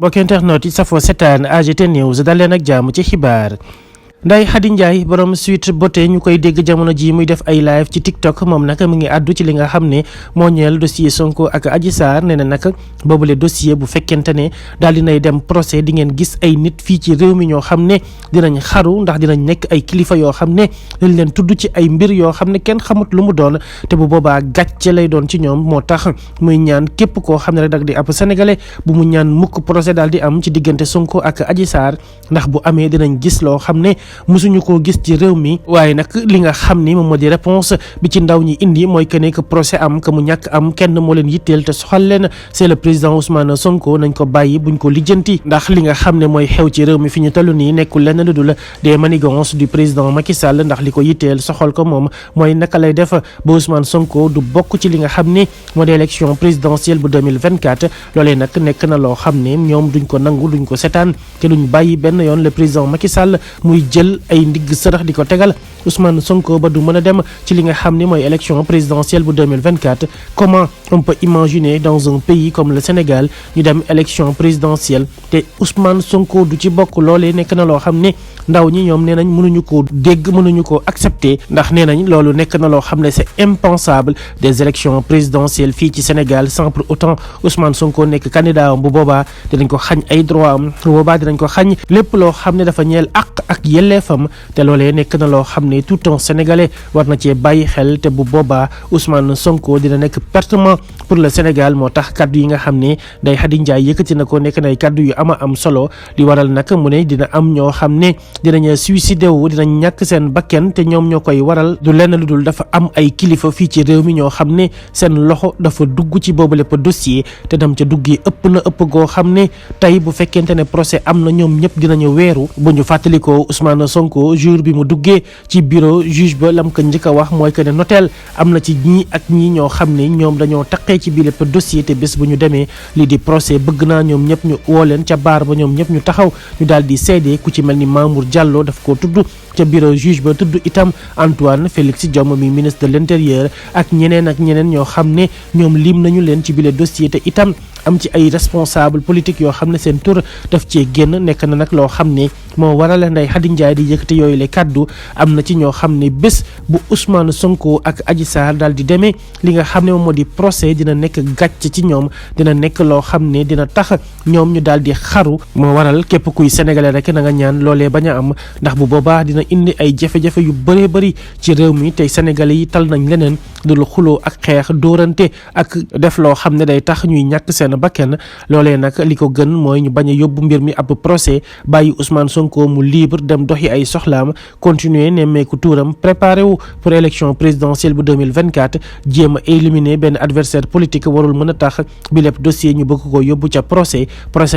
mbokk internet yi safoo setaan AGT News dal leen ak jàmm ci xibaar. Ndeye Khady Ndiaye borom Sweet Beauté ñu koy dégg jamono ji muy def ay live ci TikTok moom nag mi ngi àddu ci li nga xam ne moo ñeel dossier Sonko ak Adji Sarr nee na nag boobule dossier bu fekkente ne daal dinay dem procès di ngeen gis ay nit fii ci réew mi ñoo xam ne dinañ xaru ndax dinañ nekk ay kilifa yoo xam ne dañ leen tudd ci ay mbir yoo xam ne kenn xamut lu mu doon te bu boobaa gàcce lay doon ci ñoom moo tax muy ñaan képp koo xam ne rek dag di ab sénégalais bu mu ñaan mukk procès daal di am ci diggante Sonko ak Adji Sarr ndax bu amee dinañ gis loo xam ne musuñu koo gis ci réew mi waaye nag li nga xam ni moom moo di réponse bi ci ndaw ñi indi mooy que ne que procès am que mu ñàkk am kenn moo leen yitteel te soxal leen c'est le président Ousmane Sonko nañ ko bàyyi buñ ko lijjanti ndax li nga xam ne mooy xew ci réew mi fi ñu toll nii nekkul lenn lu dul des manigances du président Macky Sall ndax li ko yitteel soxal ko moom mooy naka lay def ba Ousmane Sonko du bokk ci li nga xam ni moo di élection présidentielle bu 2024 loolee nag nekk na loo xam ne ñoom duñ ko nangu duñ ko setaan te duñ bàyyi benn yoon le président Macky Sall muy jël ay ndigg sërëx di ko tegal Ousmane Sonko ba du mën a dem ci li nga xam ne mooy élection présidentielle bu 2024 comment on peut imaginer dans un pays comme le Sénégal ñu dem élection présidentielle te Ousmane Sonko du ci bokk loolee nekk na loo xam ne ndaw ñi ñoom nee nañ mënuñu koo dégg mënuñu koo accepter ndax nee nañ loolu nekk na loo xam ne c'est impensable des élections présidentielles fii ci Sénégal sans pour autant Ousmane Sonko nekk candidat am bu boobaa dinañ ko xañ ay droit am bu boobaa dinañ ko xañ lépp loo xam ne dafa ñeel ak yelleefam te loolee nekk na loo xam ne tout un sénégalais war na cee bàyyi xel te bu boobaa Ousmane Sonko dina nekk pertement pour le Sénégal moo tax kaddu yi nga xam ne Ndeye Khady Ndiaye yëkkati na ko nekk nay kaddu yu ama am solo li waral nag mu ne dina am ñoo xam ne dinañ suicidé wu dinañ ñàkk seen bakken te ñoom ñoo koy waral du lenn lu dul dafa am ay kilifa fii ci réew mi ñoo xam ne seen loxo dafa dugg ci boobu lépp dossier te dem ca dugg yi ëpp na ëpp goo xam ne tey bu fekkente ne procès am na ñoom ñëpp dinañu weeru bu ñu fàttalikoo Ousmane Sonko jour bi mu duggee ci bureau juge ba lam ko njëkk a wax mooy que ne noteel am na ci ñii ak ñii ñoo xam ne ñoom dañoo taqee ci bii lépp dossier te bés bu ñu demee lii di procès bëgg naa ñoom ñëpp ñu woo leen ca baar ba ñoom ñëpp ñu taxaw ñu daal di seede ku ci mel ni Mamour Diallo daf ko tudd ca bureau juge ba tudd itam Antoine Félix Diome mi ministre de l'intérieur ak ñeneen ñoo xam ne ñoom lim nañu leen ci bile dossier te itam am ci ay responsable politique yoo xam ne seen tur daf cee génn nekk na nag loo xam ne moo waral Ndeye Khady Ndiaye di yëkkati yooyu le kaddu am na ci ñoo xam ne bés bu Ousmane Sonko ak Adji Sarr daal di demee li nga xam ne moom moo di procès dina nekk gàcc ci ñoom dina nekk loo xam ne dina tax ñoom ñu daal di xaru moo waral képp kuy sénégalais rek na nga ñaan loolee bañ a am ndax bu boobaa dina indi ay jafe-jafe yu bëree bëri ci réew mi tey sénégalais yi tal nañ leneen dul xuloo ak xeex dóorante ak def loo xam ne day tax ñuy ñàkk seen bakken loolee nag li ko gën mooy ñu bañ a yóbbu mbir mi ab procès bàyyi Ousmane Sonko mu libre dem doxi ay soxlaam continuer nemmeeku tuuram préparé wu pour élection présidentielle bu 2024 jéem a éliminer benn adversaire politique warul mën a tax bi lépp dossier ñu bëgg ko yóbbu ca procès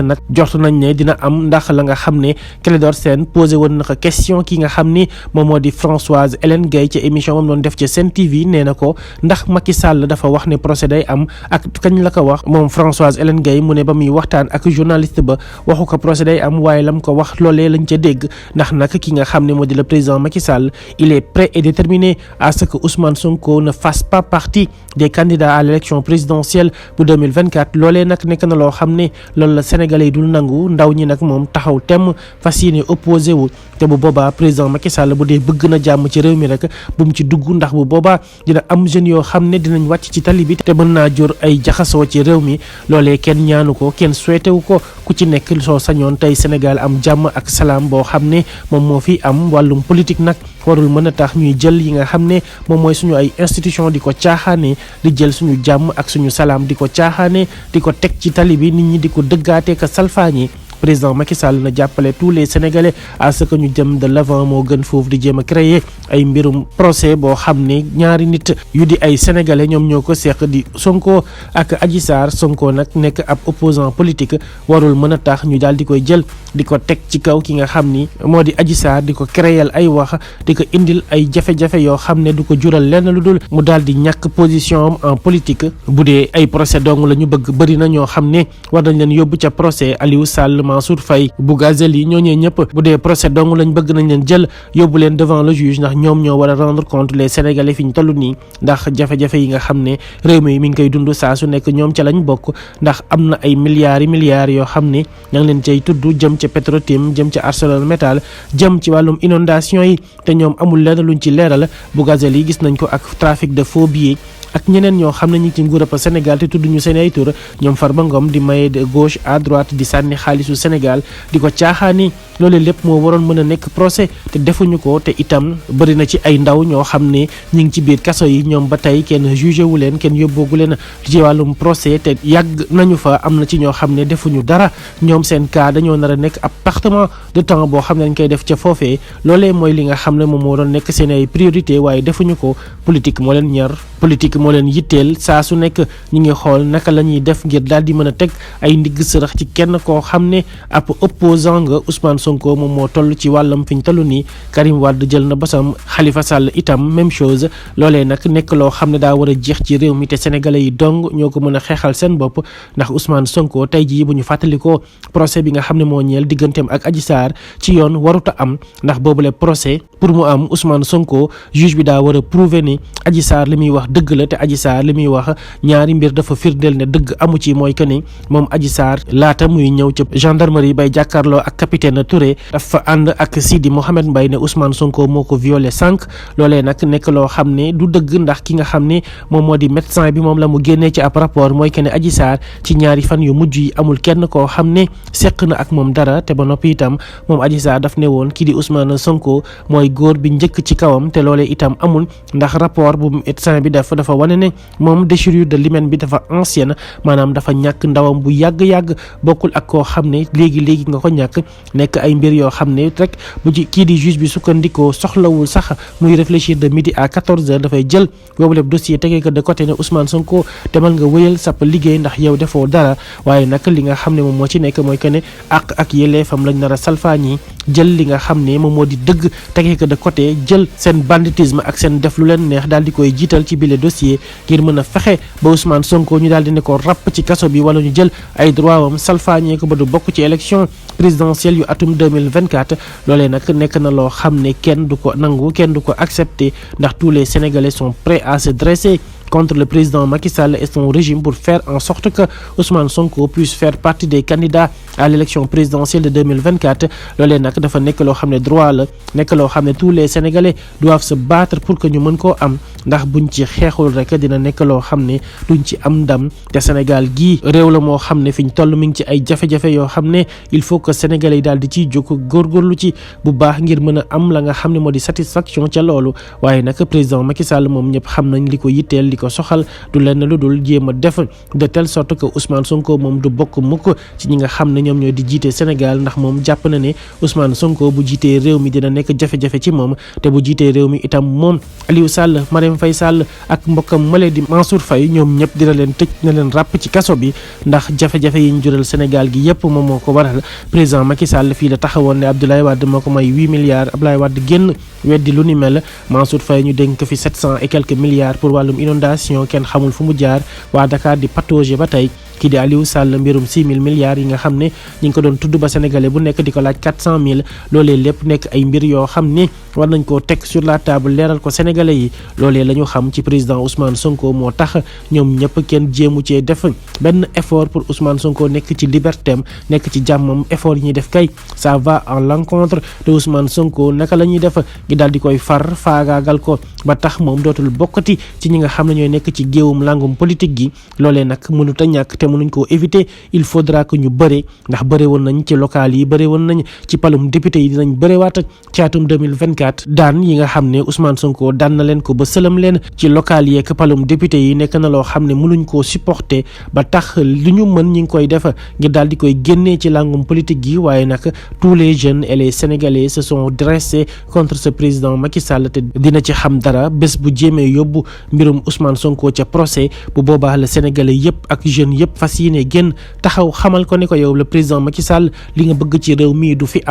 nag jort nañ ne dina am ndax la nga xam ne Clédor Sène posé woon na ko question ki nga xam ni moom moo di Françoise Hélène Gaye ca émission moom doon def ca Sen TV nee na ko ndax Macky Sall dafa wax ne procès day am ak kañ la ko wax moom Françoise Hélène Gaye mu ne ba muy waxtaan ak journaliste ba waxu ko procès day am waaye lam ko wax loolee lañ ca dégg ndax nag ki nga xam ne moo di le président Macky Sall il est prêt et déterminé à ce que Ousmane Sonko ne fasse pas partie des candidats à l'élection présidentielle bu 2024 loolee nag nekk na loo xam ne loolu la sénégalais yi dul nangu ndaw ñi nag moom taxaw temm fas yéene opposé wu te bu boobaa président Macky Sall bu dee bëgg na jàmm ci réew mi rek bu mu ci dugg ndax bu boobaa dina am jeunes yoo xam ne dinañ wàcc ci tali bi te mën naa jur ay jaxasoo ci réew mi loolee kenn ñaanu ko kenn souhaité wu ko ku ci nekk soo sañoon tey Sénégal am jàmm ak salaam boo xam ne moom moo fi am wàllum politique nag warul mën a tax ñuy jël yi nga xam ne moom mooy suñu ay institution di ko caaxaane di jël suñu jàmm ak suñu salaam di ko caaxaane di ko teg ci tali bi nit ñi di ko dëggaatee ka salfaañi président Macky Sall na jàppale tous les Sénégalais à ce que ñu jëm de l'avant moo gën foofu di jéem a créer ay mbirum procès boo xam ne ñaari nit yu di ay Sénégalais ñoom ñoo ko seq di Sonko ak Adji Sarr Sonko nag nekk ab opposant politique warul mën a tax ñu daal di koy jël di ko teg ci kaw ki nga xam ni moo di Adji Sarr di ko créer ay wax di ko indil ay jafe-jafe yoo xam ne du ko jural lenn lu dul mu daal di ñàkk position am en politique bu dee ay procès dong la ñu bëgg bëri na ñoo xam ne war nañ leen yóbbu ca procès Aliou Sall Mansour Faye, Bougazelli ñooñee ñëpp bu dee procès dong lañ bëgg nañ leen jël yóbbu leen devant le juge ndax ñoom ñoo war a rendre compte les Sénégalais fi ñu toll nii ndax jafe-jafe yi nga xam ne réew mi ngi koy dund saa su nekk ñoom ca lañ bokk ndax am na ay milliards yoo xam ne ña ngi leen cay tudd jëm ca Petrotim jëm ca ArcelorMittal jëm ci wàllum inondation yi te ñoom amul lenn luñ ci leeral Bougazelli yi gis nañ ko ak trafic de faux billets ak ñeneen ñoo xam ne ñi ci nguurab Sénégal te tudd ñu seen ay tur ñoom Farba Ngom di maye de gauche à droite di sànni xaalisu Sénégal di ko caaxaani loolu lépp moo waroon mën a nekk procès te defuñu ko te itam bëri na ci ay ndaw ñoo xam ne ñi ngi ci biir kaso yi ñoom ba tey kenn jugé wu leen kenn yóbboogu leen ci wàllum procès te yàgg nañu fa am na ci ñoo xam ne defuñu dara ñoom seen cas dañoo nar a nekk appartement de temps boo xam ne dañ koy def ca foofee loolee mooy li nga xam ne moom moo doon nekk seen ay priorité waaye defuñu ko politique moo leen ñor politique moo leen yitteel saa su nekk ñi ngi xool naka la ñuy def ngir daal di mën a teg ay ndigg sërëx ci kenn koo xam ne ab opposant nga Ousmane Sonko moom moo toll ci wàllam fi ñu toll nii Karim Wade jël na basam Khalifa Sall itam même chose loolee nag nekk loo xam ne daa war a jeex ci réew mi te sénégalais yi dong ñoo ko mën a xeexal seen bopp ndax Ousmane Sonko tey jii bu ñu fàttalikoo procès bi nga xam ne moo ñeel digganteem ak Adji Sarr ci yoon waruta am ndax boobule procès pour mu am Ousmane Sonko juge bi daa war a prouver ni Adji Sarr li muy wax dëgg la te Adji Sarr li muy wax ñaari mbir dafa firndeel ne dëgg amu ci mooy que ni moom Adji Sarr laata muy ñëw ca gendarmerie bay jàkkaarloo ak capitaine Touré dafa ànd ak Sidi Mohamed Mbaye ne Ousmane Sonko moo ko violé sànq loolee nag nekk loo xam ne du dëgg ndax ki nga xam ne moom moo di médecin bi moom la mu génnee ci ab rapport mooy que ne Adji Sarr ci ñaari fan yu mujj yi amul kenn koo xam ne seq na ak moom dara te ba noppi itam moom Adji Sarr daf ne woon kii di Ousmane Sonko mooy góor bi njëkk ci kawam te loolee itam amul ndax rapport bu médecin bi dafa wane ne moom déchirure de l'hymen bi dafa ancienne maanaam dafa ñàkk ndawam bu yàgg-yàgg bokkul ak koo xam ne léegi nga ko ñàkk nekk ay mbir yoo xam ne rek bu ci kii di juge bi sukkandikoo soxlawul sax muy réfléchir de midi à 14h dafay jël boobu lépp dossier tegee ko de côté ne Ousmane Sonko demal nga wëyal sap liggéey ndax yow defoo dara waaye nag li nga xam ne moom moo ci nekk mooy que ne ak yelleefam lañ nar a salfaañi jël li nga xam ne moom moo di dëgg tegee ko de côté jël seen banditisme ak seen def lu leen neex daal di koy jiital ci bile dossier ngir mën a fexe ba Ousmane Sonko ñu daal di ne ko ràpp ci kaso bi wala ñu jël ay droit wam salfaañee ko ba du bokk ci élection présidentielle yu atum 2024 loolee nag nekk na loo xam ne kenn du ko nangu kenn du ko accepter ndax tous les Sénégalais sont prêts à se dresser contre le président Macky Sall et son régime pour faire en sorte que Ousmane Sonko puisse faire partie des candidats à l'élection présidentielle de 2024 loolee nag dafa nekk loo xam ne droit la nekk loo xam ne tous les Sénégalais doivent se battre pour que ñu mën koo am ndax buñ ci xeexul rek dina nekk loo xam ne duñ ci am ndam te Sénégal gii réew la moo xam ne fi ñu toll mi ngi ci ay jafe-jafe yoo xam ne il faut que Sénégalais yi daal di ciy jóg góorgóorlu ci bu baax ngir mën a am la nga xam ne moo di satisfaction ca loolu waaye nag président Macky Sall moom ñëpp xam nañ li ko yitteel li ko soxal du lenn lu dul jéem a def de telle sorte que Ousmane Sonko moom du bokk mukk ci ñi nga xam ne ñoom ñoo di jiite Sénégal ndax moom jàpp na ne Ousmane Sonko bu jiitee réew mi dina nekk jafe-jafe ci moom te bu jiitee réew mi itam moom Aliou Sall Marème Faye Sall ak mbokkam male di Mansour Faye ñoom ñëpp dina leen tëj na leen ràpp ci kaso bi ndax jafe-jafe yi ñu jural Sénégal gi yëpp moom moo ko waral président Macky Sall fii la taxawoon ne Abdoulaye Wade moo ko may 8 milliards Abdoulaye Wade génn weddi lu ni mel Mansour Faye ñu dénk fi 700 et quelques milliards pour wàllum inondation kenn xamul fu mu jaar waa Dakar di patauger ba tey kii di Aliou Sall mbirum 6 000 milliards yi nga xam ne ñi ngi ko doon tudd ba sénégalais bu nekk di ko laaj 400 000 loolee lépp nekk ay mbir yoo xam ne war nañ koo teg sur la table leeral ko sénégalais yi loolee la ñu xam ci président Ousmane Sonko moo tax ñoom ñëpp kenn jéemu cee def benn effort pour Ousmane Sonko nekk ci libertéem nekk ci jàmmam effort yi ñuy def kay ça va en l'encontre de Ousmane Sonko naka la ñuy def gi daal di koy faagaagal ko ba tax moom dootul bokkati ci ñi nga xam ne ñooy nekk ci géewum langum politique gi loolee nag mënut a ñàkk te mënuñ koo éviter il faudra que ñu bëre ndax bëre woon nañ ci local yi bëre woon nañ ci palum député yi dinañ bërewaat ci atum 2024 daan yi nga xam ne Ousmane Sonko daan na leen ko ba sëlam leen ci local yi ak palum député yi nekk na loo xam ne mënuñ koo supporter ba tax li ñu mën ñi ngi koy def ngir daal di koy génnee ci langum politique gi waaye nag tous les jeunes et les Sénégalais se sont dressés contre ce président Macky Sall te dina ci xam dara bés bu jéemee yóbbu mbirum Ousmane Sonko ca procès bu boobaa la Sénégalais yëpp ak jeunes yëpp fas yéene génn taxaw xamal ko ne ko yow le président Macky Sall li nga bëgg ci réew mii du fi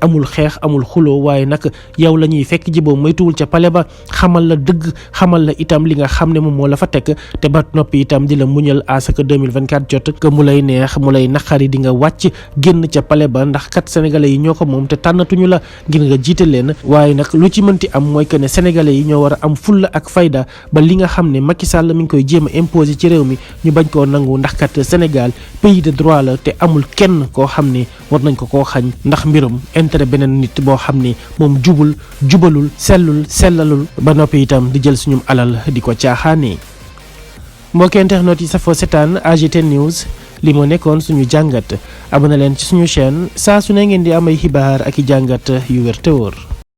amul xeex amul xuloo waaye nag yow la ñuy fekk ji boobu moytuwul ca pale ba xamal la dëgg xamal la itam li nga xam ne moom moo la fa teg te ba noppi itam di la muñal asaka 2024 jot que mu lay neex mu lay naqari di nga wàcc génn ca pale ba ndax kat sénégalais yi ñoo ko moom te tànnatuñu la ngir nga jiite leen. waaye nag lu ci mënti am mooy que ne sénégalais yi ñoo war a am fulla ak fayda ba li nga xam ne Macky Sall mi ngi koy jéem a imposer ci réew mi ñu bañ koo nangu ndax kat Sénégal pays de droit la te amul kenn koo xam ne war nañ ko koo xañ ndax mbirum intérêt beneen nit boo xam ne moom jubalul sellalul ba noppi itam di jël suñum alal di ko caaxaanee. mbokki internet yi safoo setaan AGT News li moo nekkoon suñu jàngat abonné leen ci suñu chaîne saa su ne ngeen di am ay xibaar ak i jàngat yu wér te wóor